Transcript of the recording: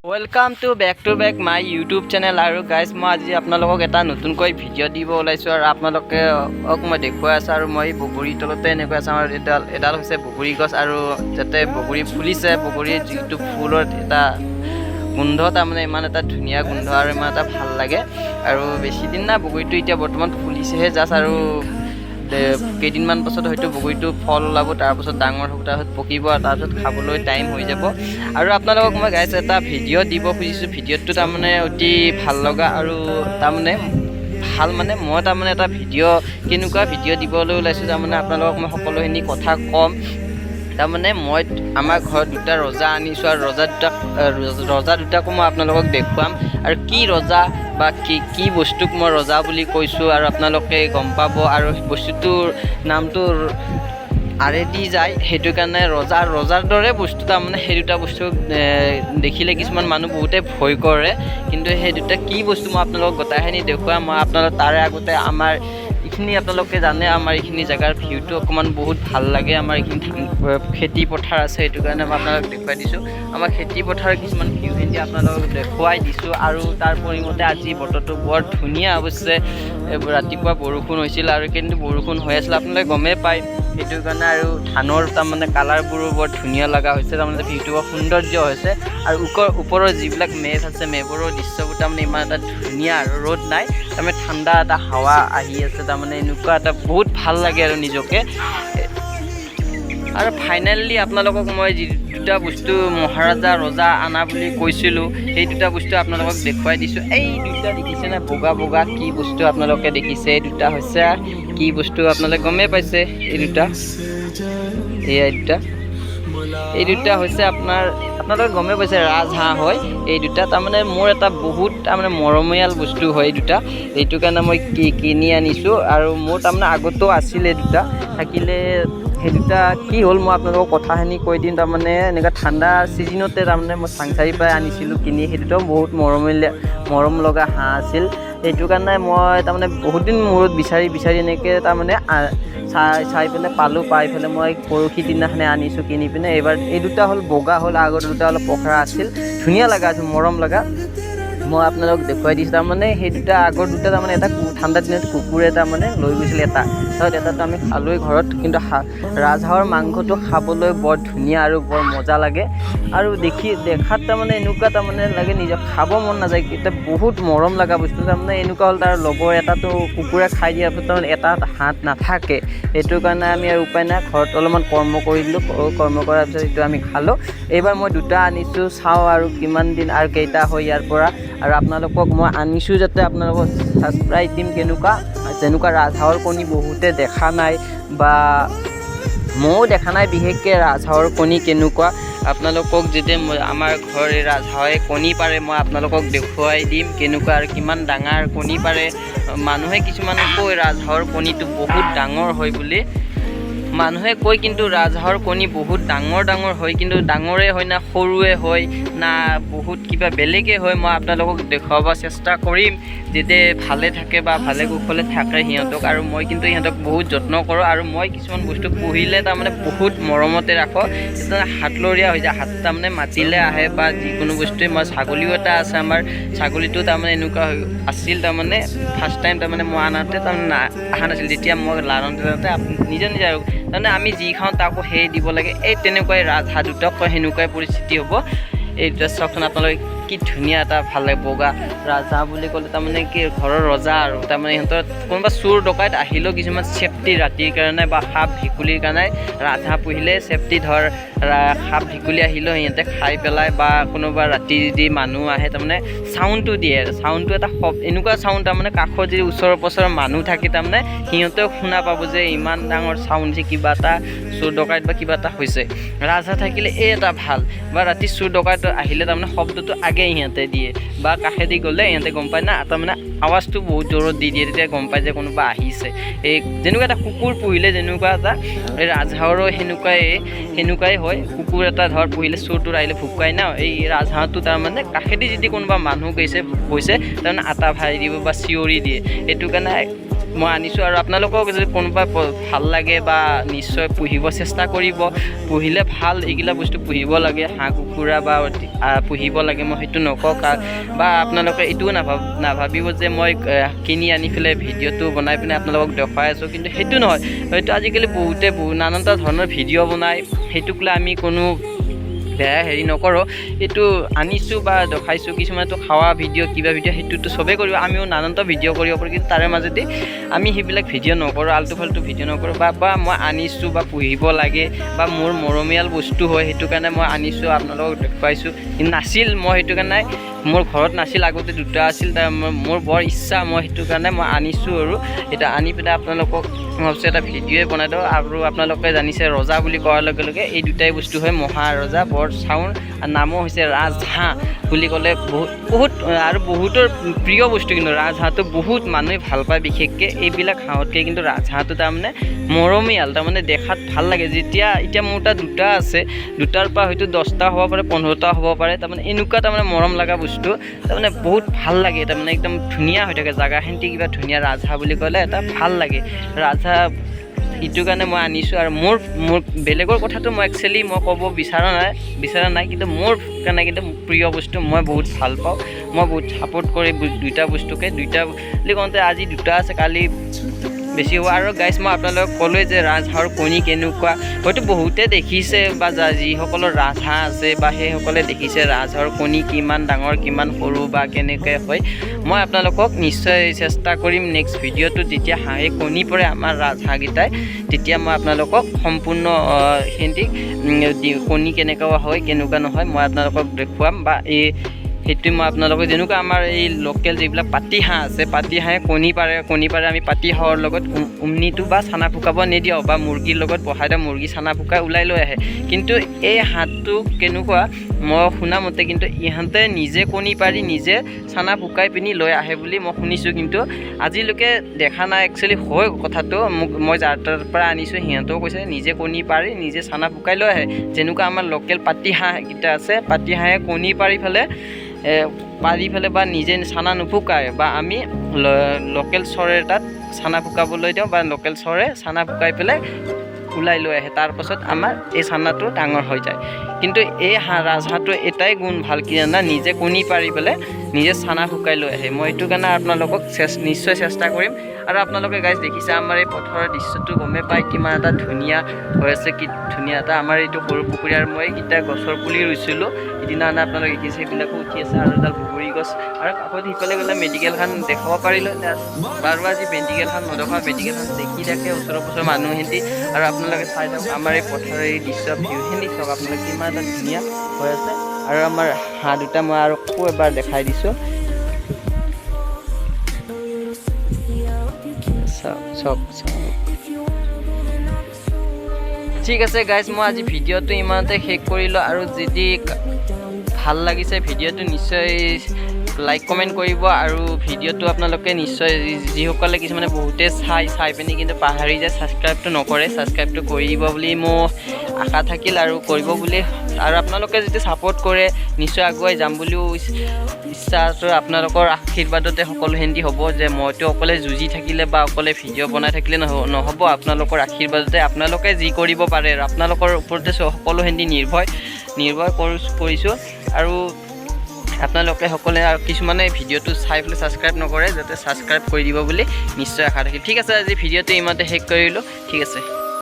Welcome to back my YouTube channel. আৰু guys, মই আজি আপোনালোকক এটা নতুনকৈ ভিডিঅ' দিব ওলাইছোঁ আৰু আপোনালোকক মই দেখুৱাই আছোঁ। আৰু মই বগৰীৰ তলতে এনেকুৱা আছোঁ। আমাৰ এডাল হৈছে বগৰী গছ আৰু যাতে বগৰী ফুলিছে। বগৰীৰ যিটো ফুলৰ এটা গোন্ধ, তাৰমানে ইমান এটা ধুনীয়া গোন্ধ আৰু ইমান এটা ভাল লাগে। আৰু বেছি দিন নাই, বগৰীটো এতিয়া বৰ্তমান ফুলিছেহে জাষ্ট। আৰু কেইদিনমান পাছত হয়তো বগৰীটো ফল ওলাব, তাৰপাছত ডাঙৰ হ'ব, তাৰপাছত পকিব আৰু তাৰপিছত খাবলৈ টাইম হৈ যাব। আৰু আপোনালোকক মই গাইজ এটা ভিডিঅ' দিব খুজিছোঁ। ভিডিঅ'টো তাৰমানে অতি ভাল লগা আৰু তাৰমানে ভাল, মানে মই তাৰমানে এটা ভিডিঅ' কেনেকুৱা ভিডিঅ' দিবলৈ ওলাইছোঁ, তাৰমানে আপোনালোকক মই সকলোখিনি কথা ক'ম। তাৰমানে মই আমাৰ ঘৰত দুটা ৰজা আনিছোঁ আৰু ৰজা দুটাকো মই আপোনালোকক দেখুৱাম আৰু কি ৰজা বা কি কি বস্তুক মই ৰজা বুলি কৈছোঁ আৰু আপোনালোকে গম পাব। আৰু বস্তুটোৰ নামটো আৰেদি যায়, সেইটো কাৰণে ৰজা, ৰজাৰ দৰে বস্তু। তাৰমানে সেই দুটা বস্তু দেখিলে কিছুমান মানুহ বহুতে ভয় কৰে, কিন্তু সেই দুটা কি বস্তু মই আপোনালোকক গোটেইখিনি দেখুৱাম। মই আপোনালোক তাৰে আগতে আমাৰ এইখিনি আপোনালোকে জানে, আমাৰ এইখিনি জেগাৰ ভিউটো অকণমান বহুত ভাল লাগে। আমাৰ এইখিনি ধান খেতি পথাৰ আছে, সেইটো কাৰণে মই আপোনালোকক দেখুৱাই দিছোঁ। আমাৰ খেতি পথাৰৰ কিছুমান ভিউখিনি আপোনালোকক দেখুৱাই দিছোঁ। আৰু তাৰ পৰিমতে আজি বতৰটো বৰ ধুনীয়া। অৱশ্যে ৰাতিপুৱা বৰষুণ হৈছিল আৰু কিন্তু বৰষুণ হৈ আছিল, আপোনালোকে গমেই পায়, সেইটো কাৰণে। আৰু ধানৰ তাৰমানে কালাৰবোৰো বৰ ধুনীয়া লগা হৈছে, তাৰমানে ভিউটো বৰ সৌন্দৰ্য হৈছে। আৰু ওপৰৰ যিবিলাক মেঘ আছে, মেঘৰো দৃশ্যবোৰ তাৰমানে ইমান এটা ধুনীয়া। আৰু ৰ'দ নাই, তাৰমানে ঠাণ্ডা এটা হাৱা আহি আছে, তাৰমানে এনেকুৱা এটা বহুত ভাল লাগে আৰু নিজকে। আৰু ফাইনেলি আপোনালোকক মই যি দুটা বস্তু মহাৰাজা ৰজা আনা বুলি কৈছিলোঁ, সেই দুটা বস্তু আপোনালোকক দেখুৱাই দিছোঁ। এই দুটা দেখিছেনে? বগা বগা কি বস্তু আপোনালোকে দেখিছে? এই দুটা হৈছে কি বস্তু আপোনালোকে গমেই পাইছে। এই দুটা, এয়া দুটা, এই দুটা হৈছে আপোনাৰ, আপোনালোকে গমেই পাইছে, ৰাজহাঁহ হয় এই দুটা। তাৰমানে মোৰ এটা বহুত তাৰমানে মৰমীয়াল বস্তু হয় এই দুটা। এইটো কাৰণে মই কিনি আনিছোঁ। আৰু মোৰ তাৰমানে আগতেও আছিল এই দুটা। থাকিলে সেই দুটা কি হ'ল, মই আপোনালোকক কথাখিনি কৈ দিম। তাৰমানে এনেকুৱা ঠাণ্ডা ছিজনতে তাৰমানে মই চাংচাৰীৰ পৰাই আনিছিলোঁ কিনি। সেই দুটাও বহুত মৰমীয়া, মৰম লগা হাঁহ আছিল। সেইটো কাৰণে মই তাৰমানে বহুত দিন মূৰত বিচাৰি বিচাৰি এনেকৈ তাৰমানে চাই চাই পেলাই পালোঁ। পাই পেলাই মই পৰহি দিনাখনে আনিছোঁ কিনি পিনে। এইবাৰ এই দুটা হ'ল বগা হ'ল, আগৰ দুটা অলপ পখৰা আছিল। ধুনীয়া লগা আছিল, মৰম লগা। মই আপোনালোকক দেখুৱাই দিছোঁ। তাৰমানে সেই দুটা, আগৰ দুটা তাৰমানে এটা ঠাণ্ডা দিনত কুকুৰে তাৰমানে লৈ গৈছিল এটা। তাৰপিছত এটাতো আমি খালোঁৱেই ঘৰত। কিন্তু ৰাজহাঁহৰ মাংসটো খাবলৈ বৰ ধুনীয়া আৰু বৰ মজা লাগে। আৰু দেখাত তাৰমানে এনেকুৱা তাৰমানে লাগে, নিজে খাব মন নাযায়। এতিয়া বহুত মৰম লগা বস্তু। তাৰমানে এনেকুৱা হ'ল, তাৰ লগৰ এটাটো কুকুৰে খাই দিয়াৰ পিছত তাৰমানে এটা হাত নাথাকে। সেইটো কাৰণে আমি আৰু উপায় নাই, ঘৰত অলপমান কৰ্ম কৰি দিলোঁ। কৰ্ম কৰাৰ পিছত সেইটো আমি খালোঁ। এইবাৰ মই দুটা আনিছোঁ, চাওঁ আৰু কিমান দিন আৰু কেইটা হয় ইয়াৰ পৰা। আৰু আপোনালোকক মই আনিছোঁ যাতে আপোনালোকক ছাৰপ্ৰাইজ দিম। কেনেকুৱা যেনেকুৱা ৰাজহাঁহৰ কণী বহুতে দেখা নাই বা ময়ো দেখা নাই বিশেষকৈ ৰাজহাঁহৰ কণী কেনেকুৱা। আপোনালোকক যেতিয়া মই আমাৰ ঘৰৰ এই ৰাজহাঁহে কণী পাৰে, মই আপোনালোকক দেখুৱাই দিম কেনেকুৱা আৰু কিমান ডাঙৰ কণী পাৰে। মানুহে কিছুমানে কয় ৰাজহাঁহৰ কণীটো বহুত ডাঙৰ হয় বুলি। মানুহে কয়, কিন্তু ৰাজহাঁহৰ কণী বহুত ডাঙৰ ডাঙৰ হয়, কিন্তু ডাঙৰে হয় না সৰুৱে হয় না বহুত কিবা বেলেগে হয়, মই আপোনালোকক দেখুৱাব চেষ্টা কৰিম যেতিয়া ভালে থাকে বা ভালে কুশলে থাকে সিহঁতক। আৰু মই কিন্তু সিহঁতক বহুত যত্ন কৰোঁ। আৰু মই কিছুমান বস্তু পুহিলে তাৰমানে বহুত মৰমতে ৰাখোঁ, তেতিয়া হাতলৰীয়া হৈ যায়। হাত তাৰমানে মাতিলে আহে বা যিকোনো বস্তুৱে। মই ছাগলীও এটা আছে আমাৰ। ছাগলীটো তাৰমানে এনেকুৱা হৈ আছিল, তাৰমানে ফাৰ্ষ্ট টাইম তাৰমানে মই আনাতে তাৰমানে অহা নাছিল। যেতিয়া মই লালন লালতে নিজে নিজে, আৰু তাৰমানে আমি যি খাওঁ তাকো সেই দিব লাগে। এই তেনেকুৱাই ৰাজহাঁহ দুটাক সেনেকুৱাই পৰিস্থিতি হ'ব। এই দুটা চাওকচোন আপোনালোকে, কি ধুনীয়া এটা ভাল লাগে। বগা ৰাজহাঁহ বুলি ক'লে তাৰমানে কি ঘৰৰ ৰজা। আৰু তাৰমানে ইহঁতৰ কোনোবা চোৰ ডকাইত আহিলেও কিছুমান ছেফটি ৰাতিৰ কাৰণে বা সাপ ভেকুলীৰ কাৰণে ৰাজহাঁহ পুহিলে ছেফটি। ধৰ সাপ ভেকুলী আহিলেও সিহঁতে খাই পেলাই বা কোনোবা ৰাতি যদি মানুহ আহে, তাৰমানে চাউণ্ডটো দিয়ে। চাউণ্ডটো এটা এনেকুৱা চাউণ্ড, তাৰমানে কাষত যদি ওচৰৰ পাছৰৰ মানুহ থাকে, তাৰমানে সিহঁতেও শুনা পাব যে ইমান ডাঙৰ চাউণ্ড যে কিবা এটা চোৰ ডকাইত বা কিবা এটা হৈছে। ৰাজহাঁহ থাকিলে এই এটা ভাল বা ৰাতি চোৰ ডকাইত আহিলে তাৰমানে শব্দটো আগে সিহঁতে দিয়ে বা কাষেদি গ'লে সিহঁতে গম পায় না, তাৰমানে আৱাজটো বহুত জোৰত দি দিয়ে, তেতিয়া গম পায় যে কোনোবা আহিছে। এই যেনেকুৱা এটা কুকুৰ পুহিলে যেনেকুৱা এটা, এই ৰাজহাঁহৰো সেনেকুৱাই হয়। কুকুৰ এটা ধৰ পুহিলে চোৰ তোৰ আহিলে ভুকাই না, এই ৰাজহাঁহটো তাৰমানে কাষেদি যদি কোনোবা মানুহ গৈছে গৈছে, তাৰমানে আটা ভাৰি দিব বা চিঞৰি দিয়ে। সেইটো কাৰণে। মই আনিছোঁ। আৰু আপোনালোকক যদি কোনোবা ভাল লাগে বা নিশ্চয় পুহিব চেষ্টা কৰিব, পুহিলে ভাল। এইগিলা বস্তু পুহিব লাগে, হাঁহ কুকুৰা বা পুহিব লাগে, মই সেইটো নকওঁ। বা আপোনালোকে এইটোও নাভাবিব যে মই কিনি আনি পেলাই ভিডিঅ'টো বনাই পিনে আপোনালোকক দেখুৱাই আছোঁ, কিন্তু সেইটো নহয়। হয়তো আজিকালি বহুতে নানানটা ধৰণৰ ভিডিঅ' বনায়, সেইটোক লৈ আমি কোনো বেয়া হেৰি নকৰোঁ। এইটো আনিছোঁ বা দেখাইছোঁ, কিছুমানেতো খোৱা ভিডিঅ' কিবা ভিডিঅ' সেইটোতো চবেই কৰিব, আমিও নানানটা ভিডিঅ' কৰিব পাৰোঁ, কিন্তু তাৰে মাজতে আমি সেইবিলাক ভিডিঅ' নকৰোঁ, আল্টু ফাল্টু ভিডিঅ' নকৰোঁ। বা মই আনিছোঁ বা পুহিব লাগে বা মোৰ মৰমীয়াল বস্তু হয়, সেইটো কাৰণে মই আনিছোঁ, আপোনালোকক দেখুৱাইছোঁ। কিন্তু নাছিল, মই সেইটো কাৰণে মোৰ ঘৰত নাছিল, আগতে দুটা আছিল, তাৰ মোৰ বৰ ইচ্ছা, মই সেইটো কাৰণে মই আনিছোঁ। আৰু এতিয়া আনি পেলাই আপোনালোকক মই ভাবিছোঁ এটা ভিডিঅ'ই বনাই দিওঁ। আৰু আপোনালোকে জানিছে ৰজা বুলি কোৱাৰ লগে লগে এই দুটাই বস্তু হয়, মহাৰজা বৰ চাউণ্ড আৰু নামো হৈছে ৰাজহাঁহ বুলি ক'লে বহুত বহুত আৰু বহুতৰ প্ৰিয় বস্তু। কিন্তু ৰাজহাঁহটো বহুত মানুহে ভাল পায়, বিশেষকৈ এইবিলাক হাঁহতকৈ কিন্তু ৰাজহাঁহটো তাৰমানে মৰমীয়াল, তাৰমানে দেখাত ভাল লাগে। যেতিয়া এতিয়া মোৰ তাত দুটা আছে, দুটাৰ পৰা হয়তো 10টা হ'ব পাৰে, 15টা হ'ব পাৰে, তাৰমানে এনেকুৱা তাৰমানে মৰম লগা বস্তু, তাৰমানে বহুত ভাল লাগে, তাৰমানে একদম ধুনীয়া হৈ থাকে জাগাখিনি, কিবা ধুনীয়া। ৰাজহাঁহ বুলি ক'লে এটা ভাল লাগে ৰাজহাঁহ, সেইটো কাৰণে মই আনিছোঁ। আৰু মোৰ মোৰ বেলেগৰ কথাটো মই একচুৱেলি মই ক'ব বিচৰা নাই, কিন্তু মোৰ কাৰণে কিন্তু প্ৰিয় বস্তু, মই বহুত ভাল পাওঁ, মই বহুত ছাপোৰ্ট কৰি দুইটা বস্তুকে। দুইটা বুলি কওঁতে আজি দুটা আছে, কালি বেছি হ'ব। আৰু গাইজ, মই আপোনালোকক ক'লোৱে যে ৰাজহাঁহৰ কণী কেনেকুৱা, হয়তো বহুতে দেখিছে বা যিসকলৰ ৰাজহাঁহ আছে বা সেইসকলে দেখিছে ৰাজহাঁহৰ কণী কিমান ডাঙৰ কিমান সৰু বা কেনেকৈ হয়। মই আপোনালোকক নিশ্চয় চেষ্টা কৰিম নেক্সট ভিডিঅ'টোত যেতিয়া হাঁহে কণী পাৰে আমাৰ ৰাজহাঁহকেইটাই, তেতিয়া মই আপোনালোকক সম্পূৰ্ণ সিহঁতি কণী কেনেকুৱা হয় কেনেকুৱা নহয় মই আপোনালোকক দেখুৱাম। বা এই সেইটো মই আপোনালোকক যেনেকুৱা আমাৰ এই লোকেল যিবিলাক পাতি হাঁহ আছে, পাতি হাঁহে কণী পাৰে, কণী পাৰে, আমি পাতি হাঁহৰ লগত উমনিটো বা চানা ফুকাব নিদিওঁ বা মুৰ্গীৰ লগত বহাই দিওঁ, মুৰ্গী চানা ফুকাই ওলাই লৈ আহে। কিন্তু এই হাঁহটো কেনেকুৱা মই শুনা মতে কিন্তু ইহঁতে নিজে কণী পাৰি নিজে চানা ফুকাই পিনি লৈ আহে বুলি মই শুনিছোঁ, কিন্তু আজিলৈকে দেখা নাই। একচুৱেলি হয় কথাটো, মোক মই যাৰ তাৰ পৰা আনিছোঁ সিহঁতেও কৈছে নিজে কণী পাৰি নিজে চানা ফুকাই লৈ আহে। যেনেকুৱা আমাৰ লোকেল পাতি হাঁহকেইটা আছে, পাতি হাঁহে কণী পাৰি পেলাই বা নিজে চানা নুফুকায় বা আমি লোকেল চৰে তাত চানা ফুকাবলৈ দিওঁ বা লোকেল চৰে চানা ফুকাই পেলাই ওলাই লৈ আহে, তাৰপাছত আমাৰ এই চানাটো ডাঙৰ হৈ যায়। কিন্তু এই হাঁহ ৰাজহাঁহটো এটাই গুণ ভাল কি জানা, নিজে কণী পাৰি পেলাই নিজে চানা শুকাই লৈ আহে। মই এইটো কাৰণে আপোনালোকক নিশ্চয় চেষ্টা কৰিম। আৰু আপোনালোকে গাইজ দেখিছে আমাৰ এই পথাৰৰ দৃশ্যটো, গমেই পায় কিমান এটা ধুনীয়া হৈ আছে, কি ধুনীয়া এটা আমাৰ এইটো সৰু পুখুৰী। আৰু মই এইকেইটা গছৰ পুলি ৰুইছিলোঁ সিদিনাখনে, আপোনালোকে দেখিছে, সেইবিলাকো উঠি আছে। আৰু এডাল বগৰী গছ আৰু কাষত সিফালে গ'লে মেডিকেলখন দেখাব পাৰিলোঁ বাৰু, আজি মেডিকেলখন নদেখুৱা, মেডিকেলখন দেখি থাকে ওচৰৰ পাজৰৰ মানুহখিনি। আৰু আপোনালোকে চাই থাকক আমাৰ এই পথাৰৰ এই দৃশ্য ভিউখিনি চাওক আপোনালোকে কিমান এটা ধুনীয়া হৈ আছে। আৰু আমাৰ হাঁহ দুটা মই আৰু আকৌ এবাৰ দেখাই দিছোঁ, চাওক চাওক চাওক। ঠিক আছে গাইজ, মই আজি ভিডিঅ'টো ইমানতে শেষ কৰিলোঁ। আৰু যদি ভাল লাগিছে ভিডিঅ'টো নিশ্চয় লাইক কমেণ্ট কৰিব। আৰু ভিডিঅ'টো আপোনালোকে নিশ্চয় যিসকলে কিছুমানে বহুতে চাই চাই পিনি কিন্তু পাহৰি যায়, ছাবস্ক্ৰাইবটো নকৰে, ছাবস্ক্ৰাইবটো কৰি দিব বুলি মোৰ আশা থাকিল আৰু কৰিব বুলি। আৰু আপোনালোকে যদি ছাপোৰ্ট কৰে নিশ্চয় আগুৱাই যাম বুলিও ইচ্ছা আছে। আপোনালোকৰ আশীৰ্বাদতে সকলোখিনি হ'ব, যে মইতো অকলে যুঁজি থাকিলে বা অকলে ভিডিঅ' বনাই থাকিলে নহ'ব, আপোনালোকৰ আশীৰ্বাদতে আপোনালোকে যি কৰিব পাৰে আৰু আপোনালোকৰ ওপৰতে সকলোখিনি নিৰ্ভৰ নিৰ্ভৰ কৰিছোঁ। আৰু আপোনালোকে সকলোৱে আৰু কিছুমানে ভিডিঅ'টো চাই পেলাই ছাবস্ক্ৰাইব নকৰে, যাতে ছাবস্ক্ৰাইব কৰি দিব বুলি নিশ্চয় আশা থাকিল। ঠিক আছে, আজি ভিডিঅ'টো ইমানতে শেষ কৰিলোঁ। ঠিক আছে।